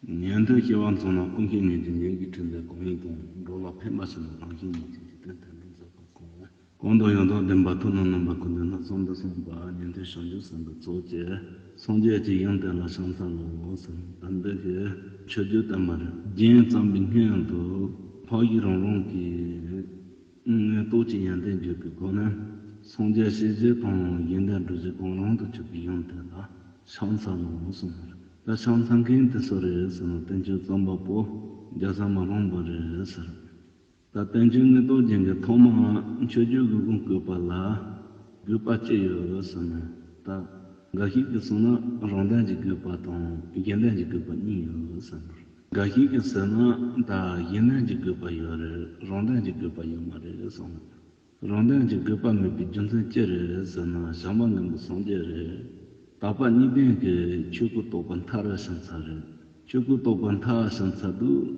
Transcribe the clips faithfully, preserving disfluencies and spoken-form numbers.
ཉན་ཐོས་སྐྱེ་བ་མཚུངས་ན་ཀུན་ཤེས་ཉིད་ཀྱིས། ཉིད་ཀྱི་དྲིན་ལས་གང་ཡིན་དང་། འགྲོ་ལ་ཕན་པ་ཞིག་ན་རང་གཞན་གཉིས། ཅེས་བསྟན་དོན་དུ་མཛད་པ་གང་། གང་དང་ཡང་དག་ལྡན་པ་ཐོབ་ན་རྣམ་པ་ཀུན། དེ་ནི་གསུམ་དུ་གསུངས་པ། ཉན་ཐོས་བྱང་ཆུབ་སེམས་དཔའི་ཚོགས་ཀྱིས། སངས་རྒྱས་ཀྱི་ཞིང་དེ་ལ་ཕྱག་འཚལ་ལོ། ཟེར་ད་འདི་གི་མཆོད་བརྗོད་བསྟན་པ་རེད། རྒྱན་བརྩམས་པའི་སྔོན་དུ་འཕགས་ཡུལ་རང་རང་གི་ངོས་གཏོགས་ཀྱི་ཡོན་ཏན་བརྗོད་པའི་སྒོ་ནས། སངས་རྒྱས་སྲས་བརྒྱད་དང་ཡོན་ཏན་གྲུ་བཞི་གང་རུང་དུ་གྱུར་པའི་ཞིང་དེ་ལ་ཕྱག་འཚལ་ལོ་གསུངས་པ་རེད། ད་ཕྱག་འཚལ་མཁན་དེ་སུ་རེད་ཟེར་ན། བསྟན་བཅོས་བརྩམས་པ་པོ་རྒྱལ་སྲས་མ་རངས་པ་རེད་ཟེར། ད་བསྟན་བཅོས་ངེས་དོན་རྒྱན་གྱི་ཐོག་མ་མཆོད་བརྗོད་ཀྱི་གུང་བཀོད་པ་ལ་དགོས་པ་ཅི་ཡོད་ཟེར་ན། ད་འགའ་ཞིག་གིས་གསུངས་ན་རང་ལྡན་གྱི་དགོས་པ་དང་རྒྱུན་ལྡན་གྱི་དགོས་པ་གཉིས་ཡོད་ཟེར། འགའ་ཞིག་གིས་ཟེར་ན་ད་རྒྱུན་ལྡན་གྱི་དགོས་པ་ཡོད་རེད། རང་ལྡན་གྱི་དགོས་པ་ཡོད་མ་རེད་གསུངས། རང་ལྡན་གྱི་དགོས་པ་མེད་པའི་རྒྱུ་མཚན་ཅི་རེད་ཟེར་ན། བྱམས་པ་མགོན་པོ་སངས་རྒྱས་རེད། དག་པ་གཉིས་ལྡན་གྱི་ཆོས་སྐུ་རྟོགས་པ་མཐར་ཕྱིན་ས་རེད། ཆོས་སྐུ་རྟོགས་པ་མཐར་ཕྱིན་ཚར་དུས་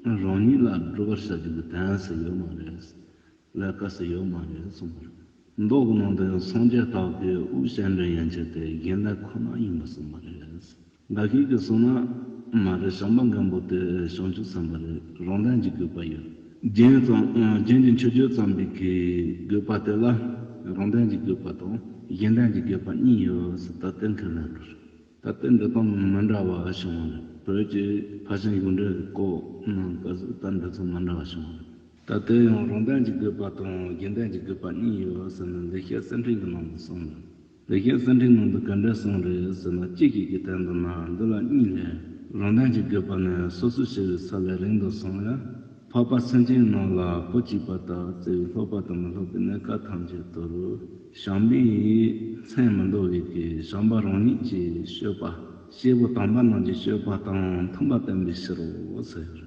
རང་ཉིད་ལ་སྒྲུབ་པར་བྱ་རྒྱུ་གི་དོན་ཟེར་ཡོད་མ་རེད། ལས་ཀ་ཟེར་ཡོད་མ་རེད་གསུངས་པ་རེད། མདོ་གི་ནང་དུ་ཡང་སངས་རྒྱས་བདག་གིས་དབུགས་ཅན་འདྲེན་ཡན་ཆད་དེ་རྒྱུན་ལྡན་ཁོ་ན་ཡིན་པར་གསུངས་པ་རེད། འགའ་ཞིག་གིས་གསུངས་ན་མ་རེད། བྱམས་པ་མགོན་པོ་དེ་བྱང་ཆུབ་སེམས་དཔའ་རེད། རང་ལྡན་གྱི་དགོས་པ་ཡོད། རྒྱན་ཙམ། རྒྱན་གྱི་མཆོད་བརྗོད་བརྩམས་པའི་གི་དགོས་པ་དེ་ལ་རང་ལྡན་གྱི་དགོས་པ་དང་རྒྱུན་ལྡན་གྱི་དགོས་པ་གཉིས་ཡོད་ཟེར་ད་གཏན་འཁེལ་ལ་འགྲོ། ད་གཏན་འདི་དང་མི་འདྲ་བ་བྱུང་བ་རེད། བོད་ཀྱི་ཕར་ཕྱིན་ཡིག་འབྲུ་གི་སྐོར་ནང་སྐབས་སུ་ད་འདི་ཚོ་མི་འདྲ་བ་བྱུང་བ་རེད། ད་དེ་ཡང་རང་ལྡན་གྱི་དགོས་པ་དང་རྒྱུན་ལྡན་གྱི་དགོས་པ་གཉིས་ཡོད་ཟེར་ནས་ལེགས་བཤད་གསེར་ཕྲེང་གི་ནང་དུ་གསུངས་ལ། ལེགས་བཤད་གསེར་ཕྲེང་ནང་དུ་ག་འདྲ་གསུངས་རེད་ཟེར་ན། ཅི་ཞིག་གི་དོན་དུ་ན་འདི་ལ་གཉིས་ལས། རང་ལྡན་གྱི་དགོས་པ་ནི་སོ་སོ་ཞི་བའི་ས་ལས་རིང་དུ་སོང་ཡང་། འཕགས་པ་སེམས་ཅན་རྣམས་ལ་བུ་གཅིག་པ་ལྟར་བརྩེ་བས་སློབ་པ་དང་མི་སློབ་པའི་གནས་སྐབས་ཐམས་ཅད་དུ་བྱམས་པའི་མཚན་མི་འདོགས་པའི་གི་བྱམས་པ་རང་ཉིད་ཀྱི་སྤྱོད་པ། སྐྱེས་བུ་དམ་པ་རྣམས་ཀྱི་སྤྱོད་པ་དང་མཐུན་པ་བསྟན་པའི་ཕྱིར་རོ་ཟེར།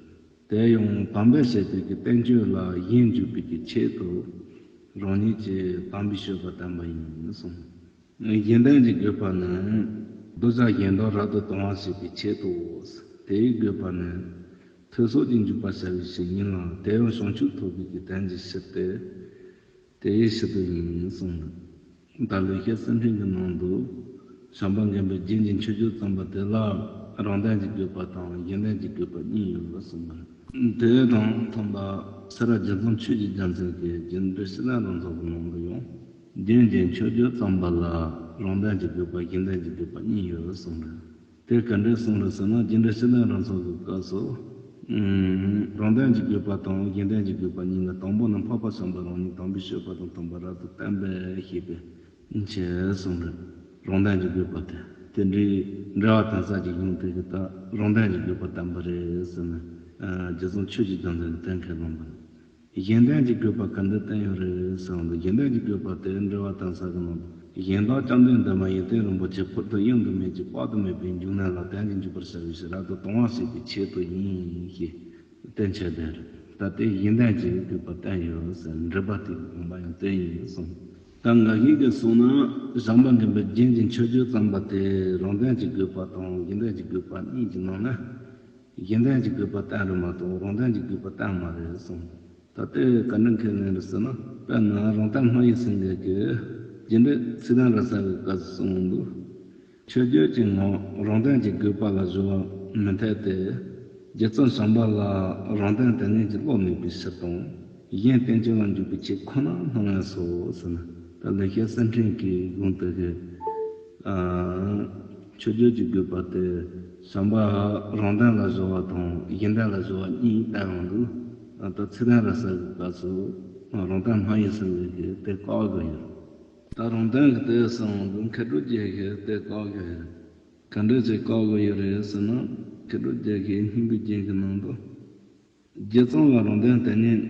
དེ་ཡང་དམ་པས་བཤད་པའི་གི་བསྟན་བཅོས་ལ་གཞི་འཇུག་པའི་གི་ཆེད་དུ་རང་ཉིད་ཀྱི་དམ་པའི་སྤྱོད་པ་བསྟན་པ་ཡིན་གསུངས། རྒྱུན་ལྡན་གྱི་དགོས་པ་ནི་གདུལ་བྱ་གཞན་དག་རབ་ཏུ་དོར་བར་བྱེད་པའི་ཆེད་དུ། དེའི་དགོས་པ་ནི་ཐོས་སོགས་ཀྱི་འཇུག་པར་བྱ་བའི་ཕྱིར་ཡིན་ལ། དེ་ཡང་བྱང་ཆུབ་ཐོབ་པའི་གི་དོན་གྱི་ཕྱིར་ཏེ། དེའི་ཕྱིར་དུ་ཡིན་གསུངས། ད་ལེགས་བཤད་གསེར་ཕྲེང་གི་ནང་དུ་བྱམས་པ་མགོན་པོས་རྒྱན་གྱི་མཆོད་བརྗོད་བརྩམས་པ་དེ་ལ་རང་ལྡན་གྱི་དགོས་པ་དང་རྒྱུན་ལྡན་གྱི་དགོས་པ་གཉིས་ཡོད་པར་གསུངས་པ་རེད། དེ་དང་མཐུན་པ་སེ་ར་རྗེ་བཙུན་ཆོས་ཀྱི་རྒྱལ་མཚན་གྱི་རྒྱུད་འགྲེལ་བཤད་ལན་རང་ཚོགས་ཀྱི་ནང་དུ་ཡང་རྒྱན་གྱི་མཆོད་བརྗོད་བརྩམས་པ་ལ་རང་ལྡན་གྱི་དགོས་པ་རྒྱུན་ལྡན་གྱི་དགོས་པ་གཉིས་ཡོད་པར་གསུངས་པ་རེད། དེ་ག་འདྲས་གསུངས་རེད་ཟེར་ན། རྒྱུད་འགྲེལ་བཤད་ལན་རང་ཚོགས་ཀྱི་སྐབས་སུ། ཨུམ། རང་ལྡན་གྱི་དགོས་པ་དང་རྒྱུན་ལྡན་གྱི་དགོས་པ་གཉིས་ལ་དང་པོ་ནི་འཕགས་པ་བྱམས་པ་རང་ཉིད་དམ་པའི་སྤྱོད་པ་དང་མཐུན་པར་རབ་ཏུ་བསྟན་པས་ཞེས་པའི་ཕྱིར་གསུངས་རེད། རང་ལྡན་གྱི་དགོས་པ་དེ། དེ་འདྲའི་འགྲེལ་བ་དོན་གསལ་གྱི་གཞུང་དེ་གི་ད་རང་ལྡན་གྱི་དགོས་པ་བསྟན་པ་རེད་ཟེར་ནས། ཨ། རྗེ་བཙུན་ཆོས་ཀྱི་རྒྱལ་མཚན་གྱིས་གཏན་འཁེལ་གནང་བ་རེད། གཞན་དོན་གྱི་དགོས་པ་ག་འདྲ་བསྟན་ཡོད་རེད་ཟེར་བ་འདི། གཞན་དོན་གྱི་དགོས་པ་དེ་འགྲེལ་བ་དང་ས་གི་ནང་དུ། གཞན་དག་བཅོམ་ལྡན་འདས་མ་ཡིན་དོན་རིན་པོ་ཆེ་ཕུར་དུ་དབྱིངས་སུ་མེད་ཅིང་དཔག་ཏུ་མེད་པའི་འབྱུང་གནས་ལ་དོན་གྱི་འཇུག་པར་བྱ་བའི་ཕྱིར་རབ་ཏུ་དོར་བར་བྱེད་པའི་ཆེད་དུ་ཡིན་ཞེས་བསྟན་བྱས་པ་རེད། ད་དེ་གཞན་དོན་གྱི་དགོས་པ་བསྟན་ཡོད་ཟེར། འགྲེལ་པ་དེ་གི་དགོངས་པ་ཡང་དེ་ཡིན་གསུངས། ད་འགའ་ཞིག་གིས་གསུངས་ན། བྱམས་པ་མགོན་པོས་རྒྱན་གྱི་མཆོད་བརྗོད་བརྩམས་པ་དེ་རང་དོན་གྱི་དགོས་པ་དང་གཞན་དོན་གྱི་དགོས་པ་གཉིས་ཀྱི་ནང་ནས། གཞན་དོན་གྱི་དགོས་པ་བསྟན་རེད་མ་གཏོགས་རང་དོན་གྱི་དགོས་པ་བསྟན་མ་རེད་གསུངས། ད་ལྟའི་བཀའ་འདྲི་མཁན་ནས་རེད་ཟེར་ན། དཔེར་ན་རང་བསྟན་སྨྲ་བའི་སེང་གེ་གིས་རྒྱུ་འབྲས་ཚིག་དོན་ར་ས་གི་སྐབས་སུ་གསུངས་འདུག། མཆོད་བརྗོད་ཀྱི་ངག་རང་དོན་གྱི་དགོས་པ་ལ་གཞོལ་བ་མི་འཐད་དེ། རྗེ་བཙུན་བྱམས་པ་ལ་རང་དོན་དོན་གཉེར་གྱི་བློ་མེད་པའི་ཕྱིར་དང་། གཞན་བསྟན་བཅོས་ལ་འཇུག་པའི་ཆེད་ཁོ་ན་སྣང་བས་སོ་ཟེར་ན། ད་ལེགས་བཤད་གསེར་ཕྲེང་གི་གཞུང་དེ་གི། ཨ། མཆོད་བརྗོད་ཀྱི་དགོས་པ་དེ། བྱམས་པ་རང་དོན་ལ་གཞོལ་བ་དང་གཞན་དོན་ལ་གཞོལ་བ་གཉིས་བསྟན་ཡོང་དུས། ད་ཚིག་དོན་ར་ས་གི་སྐབས་སུ་རང་དོན་སྨྲ་བའི་སེང་གེ་གིས་དེ་བཀག་གི་ཡོད། ད་རང་དོན་གྱི་དེ་གསུངས་འདུག། མཁས་གྲུབ་རྒྱལ་གྱིས་དེ་བཀག་གི་ཡོད། ག་འདྲ་ཅིག་བཀག་གི་ཡོད་རེད་ཟེར་ན། མཁས་གྲུབ་རྒྱལ་གྱིས་སྙིང་པོའི་རྒྱན་གྱི་ནང་དུ། རྗེ་བཙུན་ལ་རང་དོན་དོན་གཉེར།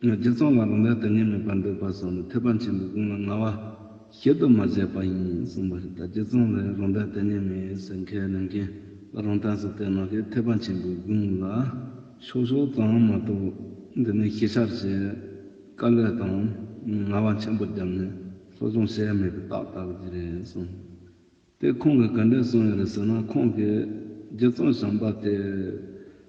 རྗེ་བཙུན་ལ་རང་དོན་དོན་གཉེར་མེད་པར་འདོད་པ་སོགས་ནི་ཐེག་པ་ཆེན་པོའི་དགོངས་ལ་ངལ་བ་ཞིབ་ཏུ་མ་བྱས་པ་ཡིན་གསུངས་པ་རེད། ད་རྗེ་བཙུན་ལ་རང་དོན་དོན་གཉེར་མེད་ཟེར་མཁན་ནང་བཞིན་རང་དོན་སོགས་དེ་ནང་བཞིན་ཐེག་པ་ཆེན་པོའི་དགོངས་ལ་ཤོག་ཤོག་ཙམ་མ་གཏོགས། འདི་ནི་ཞིབ་ཆ་བྱེད་དཀའ་ལས་དང་ངལ་བ་ཆེན་པོ་བརྒྱབ་ནས་སློབ་སྦྱོང་བྱས་མེད་པའི་རྟགས་ལྟ་བུ་ཅིག་རེད་གསུངས། དེ་ཁོང་གིས་ག་འདྲས་གསུངས་ཡོད་རེད་ཟེར་ན། ཁོང་གིས་རྗེ་བཙུན་བྱམས་པ་དེ་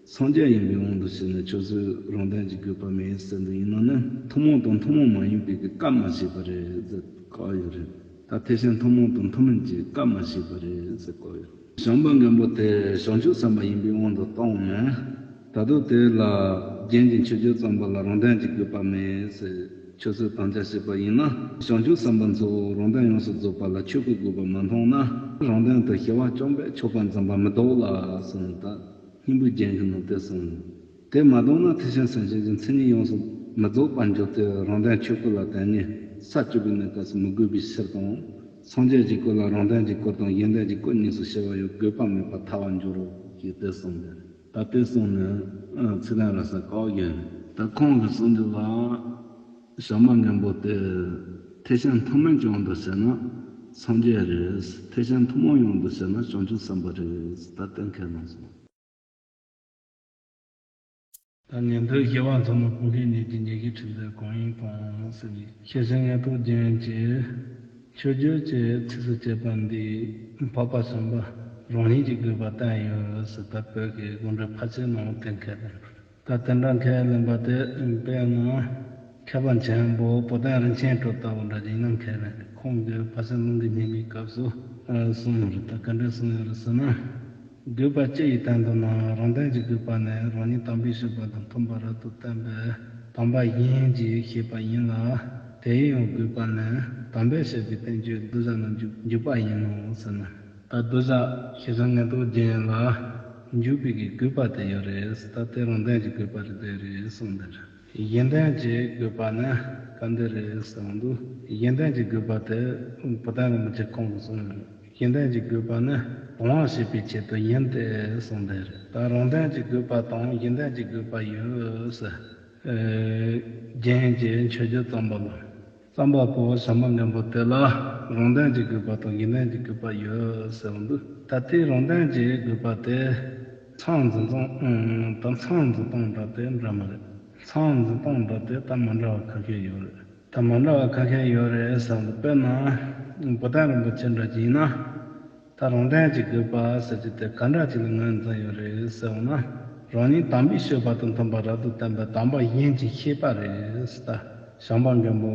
སངས་རྒྱས་ཡིན་པའི་དབང་དུ་བྱས་ནས་ཁྱོད་ཚོས་རང་དོན་གྱི་དགོས་པ་མེད་ཟེར་འདི་ཡིན་ན་ནི། ཐུན་མོང་དང་ཐུན་མོང་མ་ཡིན་པའི་གི་བཀའ་མ་བྱས་པ་རེད་ཟེར་བཀག་ཡོད་རེད། ད་ཐེག་ཆེན་ཐུན་མོང་དང་ཐུན་མིན་གྱི་བཀའ་མ་བྱས་པ་རེད་ཟེར་བཀག་ཡོད་རེད། བྱམས་པ་མགོན་པོ་དེ་བྱང་ཆུབ་སེམས་དཔའ་ཡིན་པའི་དབང་དུ་བཏང་མེད། ད་དུང་དེ་ལ་རྒྱན་གྱི་མཆོད་བརྗོད་ཙམ་པ་ལ་རང་དོན་གྱི་དགོས་པ་མེད་ཟེར་ཆོས་ཚུལ་དམ་བཅའ་བྱས་པ་ཡིན་ན། བྱང་ཆུབ་སེམས་དཔའ་གཙོ་བོ་རང་དོན་ཡོངས་སུ་རྫོགས་པ་ལ་ཆོས་ཀྱི་དགོས་པ་མ་མཐོང་ན། རང་དོན་དུ་ཞི་བ་བཅོམ་པས་ཆོག་པར་འཛིན་པ་མི་འདུག་ལ་གསུངས། ད་སྙིང་པོའི་རྒྱན་གྱི་ནང་དེ་གསུངས། དེ་མ་བཏང་ན་ཐེག་ཆེན་སེམས་བསྐྱེད་ཀྱི་མཚན་ཉིད་ཡོངས་སུ་མི་རྫོགས་པར་འགྱུར་ཏེ། རང་དོན་ཆོས་སྐུ་ལ་དོན་གཉེར་ས་བཅུ་པའི་གནས་སྐབས་སུ་མི་དགོས་པའི་ཕྱིར་དང་། སངས་རྒྱས་ཀྱི་སྐུ་ལ་རང་དོན་གྱི་སྐུ་དང་གཞན་དོན་གྱི་སྐུ་གཉིས་སུ་ཕྱེ་བ་ཡང་དགོས་པ་མེད་པར་ཐལ་བར་འགྱུར་རོ་ཞེས་དེ་གསུངས་ནས། ད་དེ་གསུངས་ནས་ཚིག་དོན་ར་ས་བཀག་ཡོད། ད་ཁོང་གིས་གསུངས་རྒྱུ་ལ། བྱམས་པ་མགོན་པོ་དེ་ཐེག་ཆེན་ཐུན་མོང་ཡོངས་སུ་བྱས་ན་སངས་རྒྱས་རེད། ཐེག་ཆེན་ཐུན་མོང་ཡོངས་སུ་བྱས་ན་བྱང་ཆུབ་སེམས་དཔའ་རེད། ད་གཏན་འཁེལ་གནང་སོང་། ད་ཉན་ཐོས་སྐྱེ་བ་མཚོན་ན་ཀུན་མཁྱེན་ཉིད་ཀྱི་ཉེ་གི་ཁྲིམས་ལས་གང་ཡིན་དང་ཟེར་ནས། ཤེར་ཕྱིན་མངོན་རྟོགས་རྒྱན་གྱི་མཆོད་བརྗོད་ཀྱི་ཚིགས་སུ་བཅད་པ་འདི་འཕགས་པ་བྱམས་པ་རང་ཉིད་ཀྱི་དགོས་པ་བསྟན་ཡོད་ཟེར། ད་བོད་ཀྱི་དགོངས་འགྲེལ་ཕལ་ཆེར་ནང་གཏན་འཁེལ་ལ། ད་དེ་འདྲ་ཁས་ལེན་པ་དེ་དཔེར་ན་མཁས་པ་ཆེན་པོ་བུ་སྟོན་རིན་ཆེན་གྲུབ་ལྟ་བུ་འདྲ་ཅིག་ཡིན་ན་ཁས་ལེན་རེད། ཁོང་གིས་ཕ་སེང་ལུང་གི་སྙན་མིའི་སྐབས་སུ་གསུངས་ཡོད་རེད། ད་ག་འདྲ་གསུངས་ཡོད་རེད་ཟེར་ན། དགོས་པ་ཅི་ཡི་དོན་དུ་ན། རང་དོན་གྱི་དགོས་པ་ནི་རང་ཉིད་དམ་པའི་སྤྱོད་པ་དང་མཐུན་པར་རབ་ཏུ་བསྟན་པའི་དམ་པ་གཞན་གྱིས་བཤད་པ་ཡིན་ལ། དེའི་ཡང་དགོས་པ་ནི་དམ་པས་བཤད་པའི་བསྟན་བཅོས་གདུལ་བྱ་རྣམས་འཇུག་འཇུག་པ་ཡིན་ནོ་ཟེར་ན། ད་གདུལ་བྱ་ཤེར་ཕྱིན་མངོན་རྟོགས་རྒྱན་ལ་འཇུག་པའི་གི་དགོས་པ་དེ་ཡོད་རེད། ད་དེ་རང་དོན་གྱི་དགོས་པ་རེད་དེ་རེད་གསུངས་འདིར། གཞན་དོན་གྱི་དགོས་པ་ནི་ག་འདི་རེད་གསུངས་འདུག་གཞན་དོན་གྱི་དགོས་པ་དེ་བུ་སྟོན་རིན་པོ་ཆེ་ཁོང་གིས་གསུངས་ཡོད་རེད། གཞན་དོན་གྱི་དགོས་པ་ནི་དང་བ་བྱེད་པའི་ཆེད་དུ་ཡིན་ཏེ་གསུངས་འདི་རེད། ད་རང་དོན་གྱི་དགོས་པ་དང་གཞན་དོན་གྱི་དགོས་པ་ཡོད་ཟེར། རྒྱན་གྱི་མཆོད་བརྗོད་ཙམ་པ་ལ། བརྩམས་པ་པོ་བྱམས་པ་མགོན་པོ་དེ་ལ་རང་དོན་གྱི་དགོས་པ་དང་གཞན་དོན་གྱི་དགོས་པ་ཡོད་ཟེར་བ་འདུག་ད་ལྟའི་རང་དོན་གྱི་དགོས་པ་དེ་མཚམས་འཛིན་སྟངས་ད་མཚམས་འཛིན་སྟངས་འདྲ་དེ་འདྲ་མ་རེད། མཚམས་འཛིན་སྟངས་འདྲ་དེ་ད་མི་འདྲ་བ་ཁ་ཤས་ཡོད་རེད། ད་མི་འདྲ་བ་ཁ་ཤས་ཡོད་རེད་ཟེར་བ་འདུག་དཔེར་ན་བུ་སྟོན་རིན་པོ་ཆེ་འདྲ་ཅིག་ཡིན་ན། ད་རང་དོན་གྱི་དགོས་པ་ཟེར་རྒྱུ་དེ་ག་འདྲ་ཅིག་ལ་ངོས་འཛིན་ཡོད་རེད་ཟེར་བ་ན། རང་ཉིད་དམ་པའི་སྤྱོད་པ་དང་མཐུན་པར་རབ་ཏུ་བསྟན་པའི་དམ་པ་གཞན་གྱིས་བཤད་པ་རེད་ཟེར། ད་བྱམས་པ་མགོན་པོ་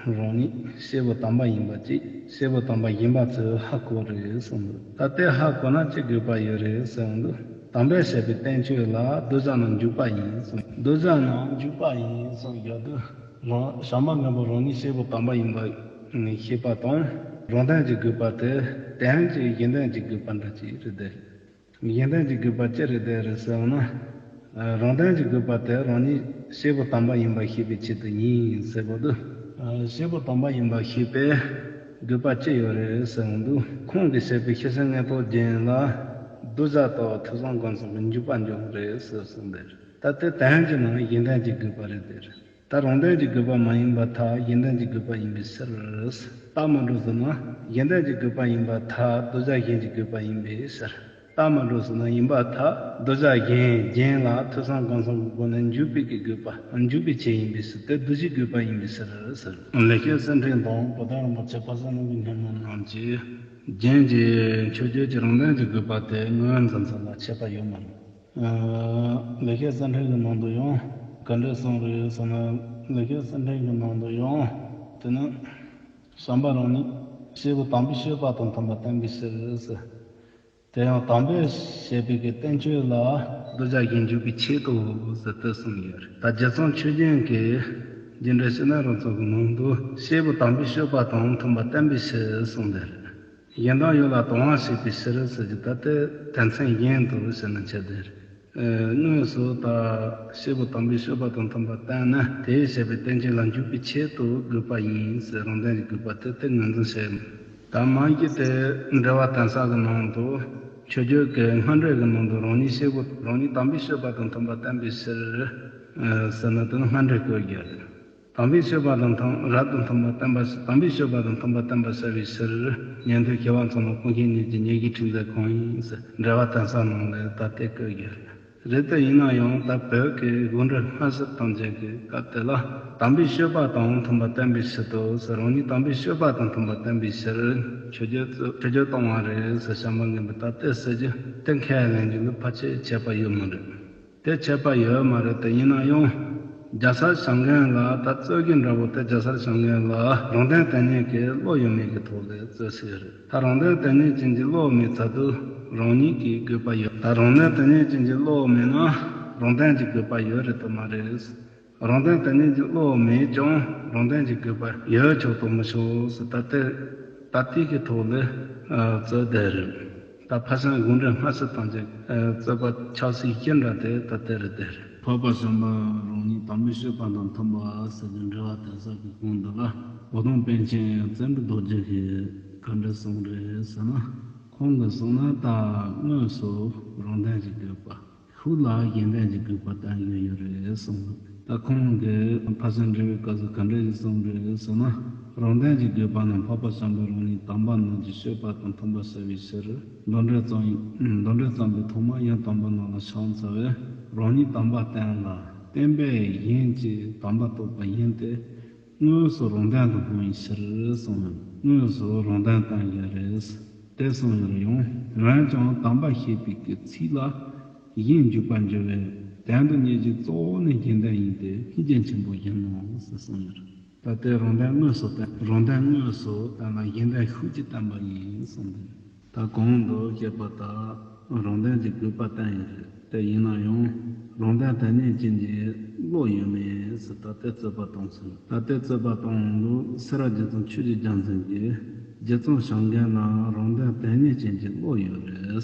རང་ཉིད་སྐྱེས་བུ་དམ་པ་ཡིན་པ་ཅིག་སྐྱེས་བུ་དམ་པ་ཡིན་པ་ཚོས་ཧ་གོ་རེད་གསུངས་འདུག་ད་དེ་ཧ་གོ་ན་ཅི་དགོས་པ་ཡོད་རེད་གསུངས་འདུག་དམ་པས་བཤད་པའི་བསྟན་བཅོས་ལ་གདུལ་བྱ་རྣམས་འཇུག་པ་ཡིན་གསུངས། གདུལ་བྱ་རྣམས་འཇུག་པ་ཡིན་གསུངས་ཡོད་དུས། རང་བྱམས་པ་མགོན་པོ་རང་ཉིད་སྐྱེས་བུ་དམ་པ་ཡིན་པ་ཤེས་པ་དང་། རང་དོན་གྱི་དགོས་པ་དེ་དོན་གྱི་གཞན་དོན་གྱི་དགོས་པ་འདྲ་ཅིག་རེད་དེ། གཞན་དོན་གྱི་དགོས་པ་ཅི་རེད་དེ་རེད་ཟེར་བ་ན། རང་དོན་གྱི་དགོས་པ་དེ་རང་ཉིད་སྐྱེས་བུ་དམ་པ་ཡིན་པ་ཤེས་པའི་ཆེད་དུ་ཡིན་ཟེར་བ་དུ། སྐྱེས་བུ་དམ་པ་ཡིན་པ་ཤེས་པའི་དགོས་པ་ཅི་ཡོད་རེད་ཟེར་བ་དུ། ཁོང་གིས་བཤད་པའི་ཤེར་ཕྱིན་མངོན་རྟོགས་རྒྱན་ལ་གདུལ་བྱ་དང་ཐོས་བསམ་སྒོམ་གསུམ་གྱི་འཇུག་པ་འབྱུང་རེད་ཟེར་གསུངས་པས། ད་དེ་དོན་གྱི་ནང་གཞན་དོན་གྱི་དགོས་པ་རེད་དེ། ད་རང་དོན་གྱི་དགོས་པ་མ་ཡིན་པར་ཐལ། གཞན་དོན་གྱི་དགོས་པ་ཡིན་པའི་ཕྱིར། རྟགས་མ་གྲུབ་ཟེར་ན་གཞན་དོན་གྱི་དགོས་པ་ཡིན་པར་ཐལ། གདུལ་བྱ་གཞན་གྱི་དགོས་པ་ཡིན་པའི་ཕྱིར། རྟགས་མ་གྲུབ་ཟེར་ན་ཡིན་པར་ཐལ། གདུལ་བྱ་གཞན་གཞན་ལ་ཐོས་བསམ་སྒོམ་གསུམ་གྱི་སྒོ་ནས་འཇུག་པའི་གི་དགོས་པ་འཇུག་པའི་ཆེད་ཡིན་པའི་ཕྱིར་ཏེ། གདུལ་བྱའི་དགོས་པ་ཡིན་པའི་ཕྱིར་ཟེར། ལེགས་བཤད་གསེར་ཕྲེང་དང་བུ་སྟོན་རིན་པོ་ཆེ་ཕ་སེང་ལུང་གི་སྙན་མོ་རྣམས་ཀྱིས་རྒྱན་གྱི་མཆོད་བརྗོད་ཀྱི་རང་དོན་གྱི་དགོས་པ་དེ་ངོས་འཛིན་ཚུལ་ལ་ཁྱད་པར་ཡོད་མ་རེད། ལེགས་བཤད་གསེར་ཕྲེང་གི་ནང་དུ་ཡང་ག་འདྲ་གསུངས་རེད་ཟེར་ན། ལེགས་བཤད་གསེར་ཕྲེང་གི་ནང་དུ་ཡང་དེ་ནི་བྱམས་པ་རང་ཉིད་སྐྱེས་བུ་དམ་པའི་སྤྱོད་པ་དང་མཐུན་པར་བསྟན་པའི་ཕྱིར་ཟེར། དེ་ཡང་དམ་པས་བཤད་པའི་གི་བསྟན་བཅོས་ལ་གདུལ་བྱ་གཞན་འཇུག་པའི་ཆེད་དུ་ཟེར་ཏེ་གསུངས་ཡོད་རེད། ད་རྗེ་ཙོང་ཆོས་རྒྱན་གྱི་རྒྱས་འབྲིང་ཕྱི་ནང་རོལ་མཚོ་གི་ནང་དུ་སྐྱེས་བུ་དམ་པའི་སྤྱོད་པ་དང་མཐུན་པར་བསྟན་པའི་ཕྱིར་གསུངས་ཏེ་རེད། གཞན་དོན་ཡོངས་ལ་དང་བ་བྱེད་པའི་ཕྱིར་ཟེར་གྱི་ད་ལྟའི་དོན་ཚན་གཞན་དུ་ཟེར་ན་འཆད་དེ་རེད། དངོས་སུ་ད་སྐྱེས་བུ་དམ་པའི་སྤྱོད་པ་དང་མཐུན་པར་བསྟན་ནས་དེས་བཤད་པའི་བསྟན་བཅོས་ལ་འཇུག་པའི་ཆེད་དུ་དགོས་པ་ཡིན་ཟེར་རང་དོན་གྱི་དགོས་པ་དེ་དེ་ངོས་འཛིན་བྱས་ཡིན། ད་མ་གཞི་དེ་འགྲེལ་པ་དོན་གསལ་གྱི་ནང་དུ་མཆོད་བརྗོད་ཀྱི་སྔགས་འགྲེལ་གྱི་ནང་དུ་རང་ཉིད་སྐྱེས་བུ་རང་ཉིད་དམ་པའི་སྤྱོད་པ་དང་མཐུན་པར་བསྟན་པའི་ཕྱིར་ཟེར་ན་དེ་ནི་སྔགས་འགྲེལ་བཀོད་རྒྱུ་རེད། དམ་པའི་སྤྱོད་པ་དང་མཐུན་རབ་ཏུ་མཐུན་པར་བསྟན་པ་དམ་པའི་སྤྱོད་པ་དང་མཐུན་པར་བསྟན་པར་བྱ་བའི་ཕྱིར། ཉན་ཐོས་སྐྱེ་བ་མཚོན་ན་ཀུན་མཁྱེན་ཉིད་ཀྱི་ཉེ་གི་ཁྲིམས་ལས་གང་ཡིན་ཟེར་འགྲེལ་པ་དོན་གསལ་ནང་ལས་ད་དེ་བཀོད་རྒྱུ་རེད། རེད་དེ་ཡིན་ན་ཡང་ད་བོད་ཀྱི་དགོངས་འགྲེལ་སྔ་ཕྱི་ཐམས་ཅད་ཀྱི་སྐབས་དེ་ལ་དམ་པའི་སྤྱོད་པ་དང་མཐུན་པར་བསྟན་པའི་ཕྱིར་དུ་ཟེར་རང་ཉིད་དམ་པའི་སྤྱོད་པ་དང་མཐུན་པར་བསྟན་པའི་ཕྱིར་མཆོད་བརྗོད་མཆོད་བརྗོད་གཏོང་བ་རེད་ཟེར་བྱམས་པ་མགོན་པོས་ད་དེ་ཟེར་རྒྱུ་དེ་ཁས་ལེན་རྒྱུ་འདི་ཕལ་ཆེར་ཁྱད་པར་ཡོད་མ་རེད། དེ་ཁྱད་པར་ཡོད་མ་རེད་དེ་ཡིན་ན་ཡང་ རྒྱལ་སྲས་བྱམས་མགོན་ལ་ད་རྩོད་ཀྱི་འདྲ་བོ་དེ། རྒྱལ་སྲས་བྱམས་མགོན་ལ་རང་དོན་དོན་གཉེར་གྱི་བློ་ཡོད་མེད་ཀྱི་ཐོག་ལ་རྩོད་ཟེར་རེད། ད་རང་དོན་དོན་གཉེར་ཅན་གྱི་བློ་མེད་ཚར་དུས་རང་ཉིད་ཀྱི་དགོས་པ་ཡོད། ད་རང་དོན་དོན་གཉེར་ཅན་གྱི་བློ་མེད་ན་རང་དོན་གྱི་དགོས་པ་ཡོད་རེད་དམ་མ་རེད། རང་དོན་དོན་གཉེར་གྱི་བློ་མེད་ཀྱང་རང་དོན་གྱི་དགོས་པ་ཡོད་ཆོག་ཏུ་མི་ཆོག་ཟེར། ད་ལྟའི་ད་ལྟའི་གི་ཐོག་ལ་རྩོད་བསྡད་རེད། ད་ཕ་ཤན་དགོངས་འགྲེལ་སྔ་ཕྱི་དང་གཅིག་རྩོད་པ་ཆབ་སྲིད་བཞི་འདྲ་དེ་ད་དེ་རུ་བསྡད་རེད། འཕགས་པ་བྱམས་པ་རང་ཉིད་དམ་པའི་སྤྱོད་པ་དང་མཐུན་པ་ཟེར་གྱི་འགྲེལ་བ་དེ་ས་ཀྱི་གོང་དུ་ལ་འོད་སྟོང་པཎ་ཆེན་བརྩོན་འགྲུས་རྡོ་རྗེ་གིས་ག་འདྲ་གསུངས་རེད་ཟེར་ན། ཁོང་གིས་གསུངས་ན། ད་དངོས་སུ་རང་དོན་གྱི་དགོས་པ། ཤུགས་ལ་གཞན་དོན་གྱི་དགོས་པ་བསྟན་ཡོད་ཡོད་རེད་གསུངས། ད་ཁོང་གིས་ཕར་ཕྱིན་འགྲེལ་བའི་སྐབས་སུ་ག་འདྲ་ཞིག་གསུངས་རེད་ཟེར་ན། རང་དོན་གྱི་དགོས་པ་ནི་འཕགས་པ་བྱམས་པ་རང་ཉིད་དམ་པ་རྣམས་ཀྱི་སྤྱོད་པ་དང་མཐུན་པར་བྱ་བའི་ཕྱིར། མདོ་འགྲེལ་བརྩམས། མདོ་འགྲེལ་བརྩམས་པའི་ཐོག་མར་ཡང་དམ་པ་རྣམས་ལ་ཕྱག་འཚལ་བས་རང་ཉིད་དམ་པ་བསྟན་ལ། བསྟན་པས་གཞན་གྱི་དམ་པ་རྟོགས་པ་ཡིན་ཏེ། དངོས་སུ་རང་དོན་དུ་སྣང་བའི་ཕྱིར་གསུངས། དངོས་སུ་རང་དོན་བསྟན་ཡོད་རེད། དེ་གསུངས་ཡོད་རུང་འོན་ཀྱང་དམ་པ་ཞེས་པའི་གི་ཚིག་ལ་གཞན་འཇུག་པར་འགྱུར་བས། དོན་དུ་གཉེར་རྒྱུ་གཙོ་བོ་ནི་གཞན་དོན་ཡིན་ཏེ་ཕན་ཆད་ཆེན་པོ་ཡིན་ནོ་ཞེས་གསུངས་ཡོད་རེད། ད་ལྟའི་རང་དོན་དངོས་སུ་བསྟན། རང་དོན་དངོས་སུ་བསྟན་ལ་གཞན་དོན་ཤུགས་ཀྱིས་བསྟན་པ་ཡིན་གསུངས་ཏེ། ད་གོང་དུ་བཤད་པ་ལྟར་རང་དོན་གྱི་དགོས་པ་བསྟན་ཡོད་རེད། དེ་ཡིན་ན་ཡང་རང་དོན་དོན་གཉེར་ཅན་གྱི་བློ་ཡོད་མེད་ཟེར། ད་ལྟའི་རྩོད་པ་དང་ཟེར། ད་ལྟའི་རྩོད་པ་དང་ལུགས་སེ་ར་རྗེ་བཙུན་ཆོས་ཀྱི་རྒྱལ་མཚན་གྱིས་རྗེ་བཙུན་བྱམས་མགོན་ལ་རང་དོན་དོན་གཉེར་ཅན་གྱི་བློ་ཡོད་རེད།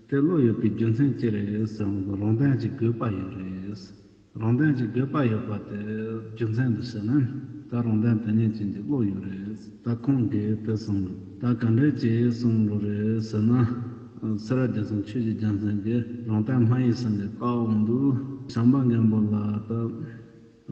དེ་བློ་ཡོད་པའི་རྒྱུ་མཚན་ཅི་རེད་ཟེར་བ་དང་། རང་དོན་གྱི་དགོས་པ་ཡོད་རེད། རང་དོན་གྱི་དགོས་པ་ཡོད་པ་དེ་རྒྱུ་མཚན་དུ་བྱས་ན། ད་རང་དོན་དོན་གཉེར་ཅན་གྱི་བློ་ཡོད་རེད། ད་ཁོང་གིས་དེ་གསུངས་འདུག་ད་ག་འདྲ་ཅིག་གསུངས་འདུག་རེད་ཟེར་ན། སེ་ར་རྒྱལ་མཚན་ཆོས་ཀྱི་རྒྱལ་མཚན་གྱིས་རང་དོན་སྨྲ་བའི་སེང་གེ་བཀའ་འོག་ཏུ་བྱམས་པ་མགོན་པོ་ལ་ད་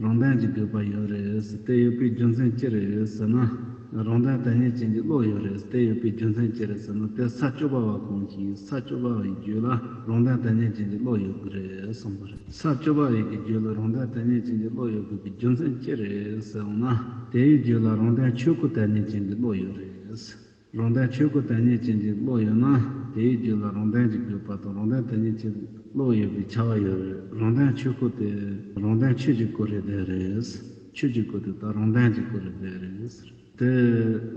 རང་དོན་གྱི་དགོས་པ་ཡོད་རེད་ཟེར། དེ་ཡོད་པའི་རྒྱུ་མཚན་ཅི་རེད་ཟེར་ན། རང་དོན་དོན་གཉེར་ཅན་གྱི་བློ་ཡོད་རེད། དེ་ཡོད་པའི་རྒྱུ་མཚན་ཅི་རེད་ཟེར་ན། དེ་ས་བཅུ་པ་བ་གོང་ཞིང་ས་བཅུ་པ་བའི་རྒྱུད་ལ་རང་དོན་དོན་གཉེར་ཅན་གྱི་བློ་ཡོད་དགོས་རེད་གསུངས་པ་རེད། ས་བཅུ་པ་བའི་གི་རྒྱུད་ལ་རང་དོན་དོན་གཉེར་ཅན་གྱི་བློ་ཡོད་དགོས་པའི་རྒྱུ་མཚན་ཅི་རེད་ཟེར་བ་ན། དེའི་རྒྱུད་ལ་རང་དོན་ཆོས་སྐུ་དོན་གཉེར་ཅན་གྱི་བློ་ཡོད་རེད། རང་དོན་ཆོས་སྐུ་དོན་གཉེར་ཅན་གྱི་བློ་ཡོད་ན། དེའི་རྒྱུད་ལ་རང་དོན་གྱི་དགོས་པ་དང་རང་དོན་དོན་གཉེར་ཅན་གྱི་བློ་ཡོད་པའི་ཁྱབ་པ་ཡོད་རེད། རང་དོན་ཆོས་སྐུ་དེ་རང་དོན་ཆོས་ཀྱི་སྐུ་རེད་བསྡད་རེད། ཆོས་ཀྱི་སྐུ་དེ་ད་རང་དོན་གྱི་སྐུ་རེད་བསྡད་རེད། དེ་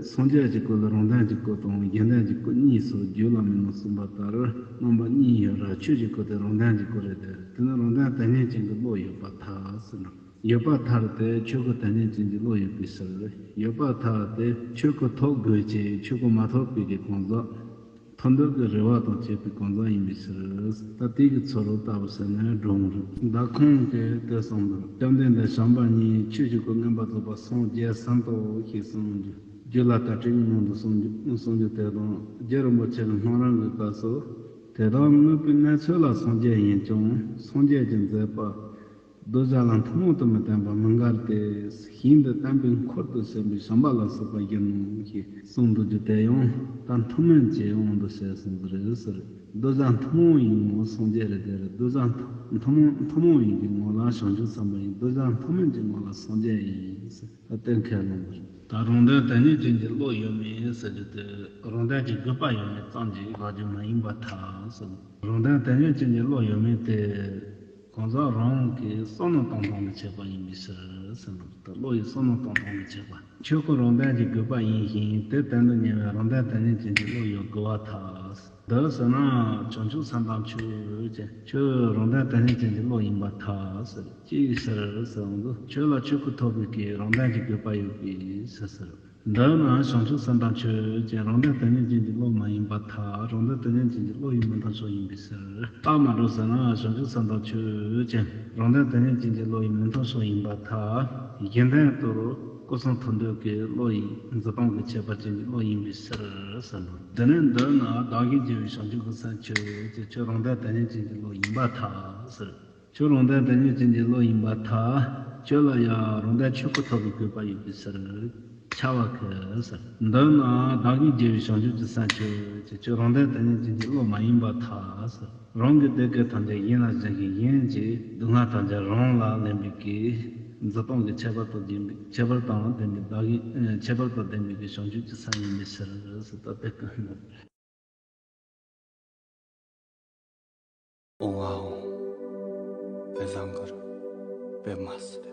སངས་རྒྱས་ཀྱི་སྐུ་ལ་རང་དོན་གྱི་སྐུ་དང་གཞན་དོན་གྱི་སྐུ་གཉིས་སུ། རྒྱུད་བླ་མའི་ནང་གསུངས་པ་ལྟར་རྣམ་པ་གཉིས་ཡོད་ར། ཆོས་ཀྱི་སྐུ་དེ་རང་དོན་གྱི་སྐུ་རེད་བསྡད་རེད། དེ་ནི་རང་དོན་དོན་གཉེར་ཅན་གྱི་བློ་ཡོད་པར་ཐལ་ཟེར་ན། ཡོད་པར་ཐལ་ཏེ་ཆོས་སྐུ་དོན་གཉེར་ཅན་གྱི་བློ་ཡོད་པའི་ཕྱིར། ཡོད་པར་ཐལ་ཏེ་ཆོས་སྐུ་ཐོབ་དགོས་ཀྱི། ཆོས་སྐུ་མ་ཐོབ་པའི་གི་གང་ཟག་ཐོབ་འདོད་ཀྱི་རེ་བ་དང་བཅས་པའི་གང་ཟག་ཡིན་པའི་ཕྱིར། ད་དེ་གི་ཚུལ་ལྟ་བུ་ཟེར་ནས་འགྲོ་འོང་རེད། ད་ཁོང་གིས་དེ་གསུངས་པར། བཅོམ་ལྡན་འདས་བྱམས་པ་ཉིད་ཆོས་ཀྱི་སྐུ་མངོན་པར་རྫོགས་པར་སངས་རྒྱས་ཟིན་ཏོ་ཞེས་གསུངས་རྒྱུ། རྒྱུད་བླ་དྭགས་བཀྲ་ཤིས་ནང་དུ་གསུངས་རྒྱུ་གསུངས་རྒྱུ་དེ་དང་། རྗེ་རིན་པོ་ཆེ་གི་སྔགས་རམས་ཀྱི་སྐབས་སུ། དེ་དག་དངོས་པོའི་གནས་ཚུལ་ལ་སངས་རྒྱས་ཡིན་ཀྱང་སངས་རྒྱས་ཀྱི་མཛད་པ་གདུལ་བྱ་ལ་ཐུན་མོང་དུ་མི་བསྟན་པ་མི་འགལ་ཏེ། ཞིང་འདི་བསྟན་པའི་འཁོར་དུ་ཕྱིན་པའི་བྱམས་པ་ལ་སོགས་པ་ཡིན་ནོ་ཞེས་གསུངས་འདུག་རྒྱུ་དེ་ཡང་ད་ཐུན་མིན་གྱི་དབང་དུ་བྱས་གསུངས་པ་རེད་ཟེར། གདུལ་བྱ་ཐུན་མོང་ཡིན་ནོ་སངས་རྒྱས་རེད་དེ་རེད། གདུལ་བྱ་ཐུན་མོང་ཐུན་མོང་ཡིན་གྱི་ངོ་ལ་བྱང་ཆུབ་སེམས་དཔའ་ཡིན། གདུལ་བྱ་ཐུན་མིན་གྱི་ངོ་ལ་སངས་རྒྱས་ཡིན་ཟེར། ད་གཏན་འཁེལ་ལོང་བར། ད་རང་དོན་དོན་གཉེར་ཅན་གྱི་བློ་ཡོད་མེད་ཟེར་རྒྱུ་དེ་རང་དོན་གྱི་དགོས་པ་ཡོད་མེད་ཙམ་གྱིས་བཞག་རྒྱུ་མ་ཡིན་པར་ཐལ་ཟེར། རང་དོན་དོན་གཉེར་ཅན་གྱི་བློ་ཡོད་མེད་དེ་གང་ཟག་རང་གི་བསམ་མནོ་གཏོང་སྟངས་ཀྱི་ཁྱད་པར་ཡིན་པའི་ཕྱིར་ཟེར་ནོ། ད་བློ་ཡི་བསམ་མནོ་གཏོང་སྟངས་ཀྱི་ཁྱད་པར། ཆོས་སྐུ་རང་དོན་གྱི་དགོས་པ་ཡིན་ཞིང་དེ་དོན་དུ་གཉེར་བའི་རང་དོན་དོན་གཉེར་ཅན་གྱི་བློ་ཡོད་དགོས་པར་ཐལ། འདི་ཟེར་ན་བྱང་ཆུབ་སེམས་དང་ཆོས་ཅན། ཁྱོད་རང་དོན་དོན་གཉེར་ཅན་གྱི་བློ་ཡིན་པར་ཐལ་ཟེར། ཅིའི་ཕྱིར་ཟེར་བ་དུ། ཁྱོད་ལ་ཆོས་སྐུ་ཐོབ་པའི་གི་རང་དོན་གྱི་དགོས་པ་ཡོད་པའི་ཕྱིར་ཟེར། འདི་ན་བྱང་ཆུབ་སེམས་དང་ཆོས་ཅན། རང་དོན་དོན་གཉེར་ཅན་གྱི་བློ་མ་ཡིན་པར་ཐལ། རང་དོན་དོན་གཉེར་ཅན་གྱི་བློ་ཡི་མི་མཐུན་ཕྱོགས་ཡིན་པའི་ཕྱིར། རྟགས་མ་གྲུབ་ཟེར་ན་བྱང་ཆུབ་སེམས་དང་ཆོས་ཅན། རང་དོན་དོན་གཉེར་ཅན་གྱི་བློ་ཡི་མི་མཐུན་ཕྱོགས་ཡིན་པར་ཐལ། གཞན་དོན་དུ་སྐུ་གསུང་ཐུགས་འདོད་ཀྱི་བློ་ཡི་འཛིན་སྟངས་ཀྱི་ཁྱད་པར་ཅན་གྱི་བློ་ཡིན་པའི་ཕྱིར་ཟེར་ནོ། དེ་ནས་འདི་ན་བདག་གིས་རྒྱལ་བའི་བྱང་ཆུབ་ཀྱི་སེམས་ཁྱོད་ཀྱི། ཁྱོད་རང་དོན་དོན་གཉེར་ཅན་གྱི་བློ་ཡིན་པར་ཐལ་ཟེར། ཁྱོད་རང་དོན་དོན་གཉེར་ཅན་གྱི་བློ་ཡིན་པར་ཐལ། ཁྱོད་ལ་ཡང་རང་དོན་ཆོས་སྐུ་ཐོབ་པའི་དགོས་པ་ཡོད་པའི་ཕྱིར། ཁྱབ་པ་གི་ཟེར། འདི་ན་བདག་གིས་རྒྱལ་བའི་བྱང་ཆུབ་ཀྱི་སེམས་ཁྱོད་ཀྱི། ཁྱོད་རང་དོན་དོན་གཉེར་ཅན་གྱི་བློ་མ་ཡིན་པར་ཐལ་ཟེར། རང་གི་སྡུག་བསྔལ་ཐམས་ཅད་གཞན་ལ་སྦྱིན་ཞིང་། གཞན་གྱི་སྡུག་བསྔལ་ཐམས་ཅད་རང་ལ་ལེན་པའི་གི་འཛིན་སྟངས་ཀྱི་ཁྱད་པར་དང་ལྡན་པའི། ཁྱད་པར་དང་ལྡན་པའི་བདག་གི། ཁྱད་པར་དང་ལྡན་པའི་གི་བྱང་ཆུབ་ཀྱི་སེམས་ཡིན་པའི་ཕྱིར་ཟེར། ད་དེ་གི། ཨོ་ཨོ། དཔེ་བཟང་གི་རེད། དཔེ་མ་སྲིད།